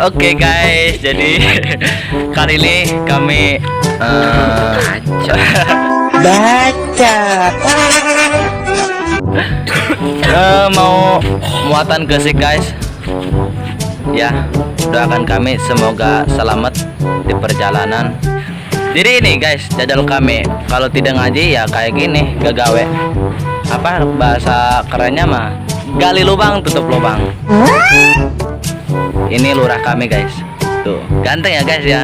Oke guys, jadi kali ini kami Baca. Mau muatan Gresik, guys. Ya, doakan kami semoga selamat di perjalanan. Jadi ini guys, jadwal kami kalau tidak ngaji ya kayak gini, gagawe. Apa bahasa kerennya mah? Gali lubang, tutup lubang. Ini lurah kami, guys. Tuh, ganteng ya, guys, ya.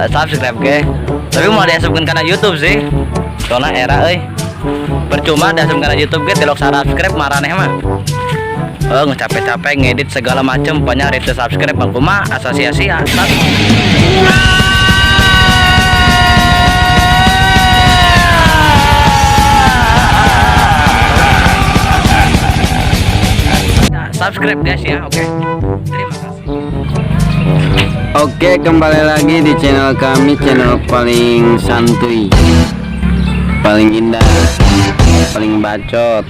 Subscribe ke. Tapi mau diasupkan karena YouTube sih. Soalnya era euy. Percuma diasupkan karena YouTube ge tilok subscribe maraneh mah. Oh, capek-capek ngedit segala macem, banyak rate subscribe aku mah asa sia-sia. Subscribe guys ya, oke. Terima kasih. Oke, kembali lagi di channel kami, channel paling santuy, paling indah, paling bacot,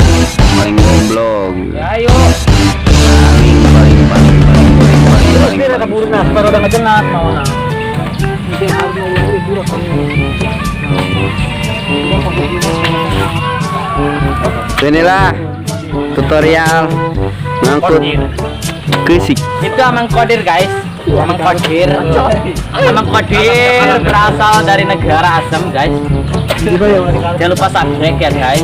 paling goblok. Ayo. Paling paling paling paling paling paling paling, paling. Pero udah ngejengat mau na. Inilah tutorial ngangkut keusik. Itu Amang Kodir guys. Amang Kodir. Amang Kodir berasal dari negara Asem, guys. Jangan lupa subscribe ya, guys.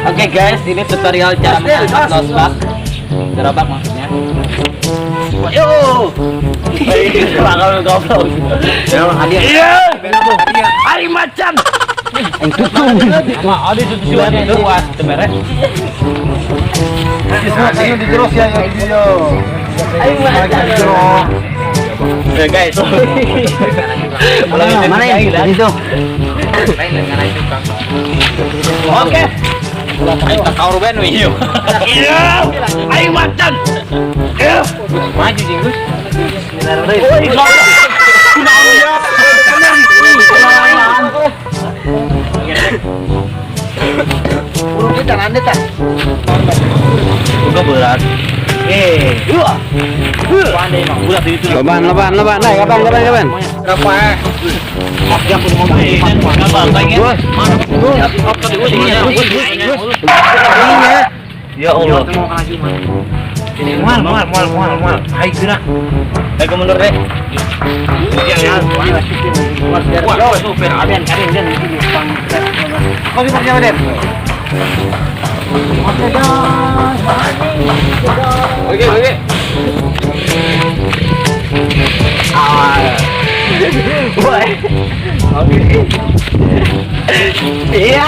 Oke guys, ini tutorial cara mengangkat losbak. Gerobak maksudnya. Yo. Bakal goblok. Iya. Ari macan. Ada itu itu kuat temerek. Terus ya video. Ya guys. Mana ini? Itu. Oke. Ayo kau Ruben wi. Iya. Ayo macan. Iya. Maju jinggus. Udah berat. Dua. Leban, leban, leban, nah, kapan, kapan, kapan? Berapa? Ya Allah. Mual, mual, mual, mual, mual. Hai gerak. Ayo mundur deh. Oke, oke. Oke. Iya.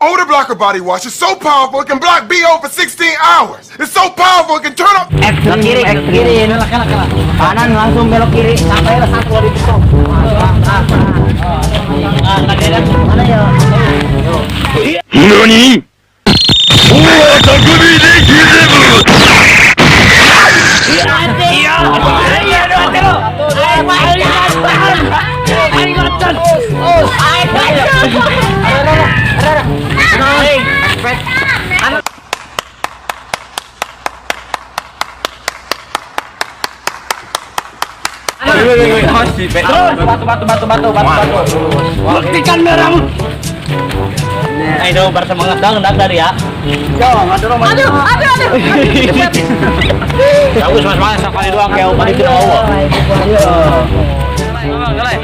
Odor Blocker Body Wash is so powerful it can block BO for 16 hours. It's so powerful it can turn up. Belok kiri, belok kiri. Kanan langsung belok kiri sampai lah satu lagi itu. Mana ya? Nani? Batu batu batu batu batu batu. Buktikan merahmu. Ayo bersemangat dong, dang dari ya. Aduh, aduh, aduh. Bagus mas mas sekali doang kayak obat itu Allah. Ngomong, ngomong.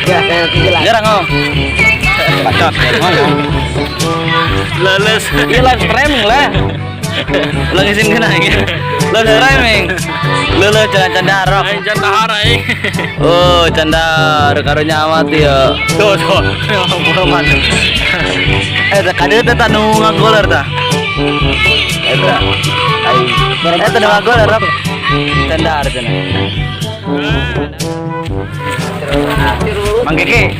Ya, saya Jarang ngomong. Bacot. Leles. Ini live streaming lah. Lo ngisin kena gitu. Live streaming. Lele canda rock. Canda harai. Oh, canda karunya amat ya. Tuh tuh. Belum kade teh nu ngagoler tah. Eta. Eta nu ngagoler rap. Canda cenah. Mang Keke,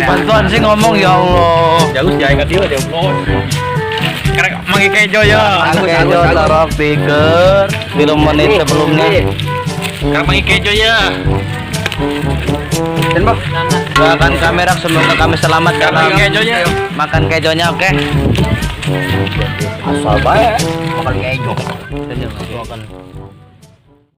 bantuan sih ngomong ya Allah. Jauh sih aing ka dieu jauh. Karek Mang Kejo ya. Mang Kejo taruh speaker 3 menit sebelumnya. Karek Mang Kejo ya. Doakan kami rak semoga kami selamat dalam Makan kejonya. Makan kejonya, oke. Asal bae, bakal kejo. Makan.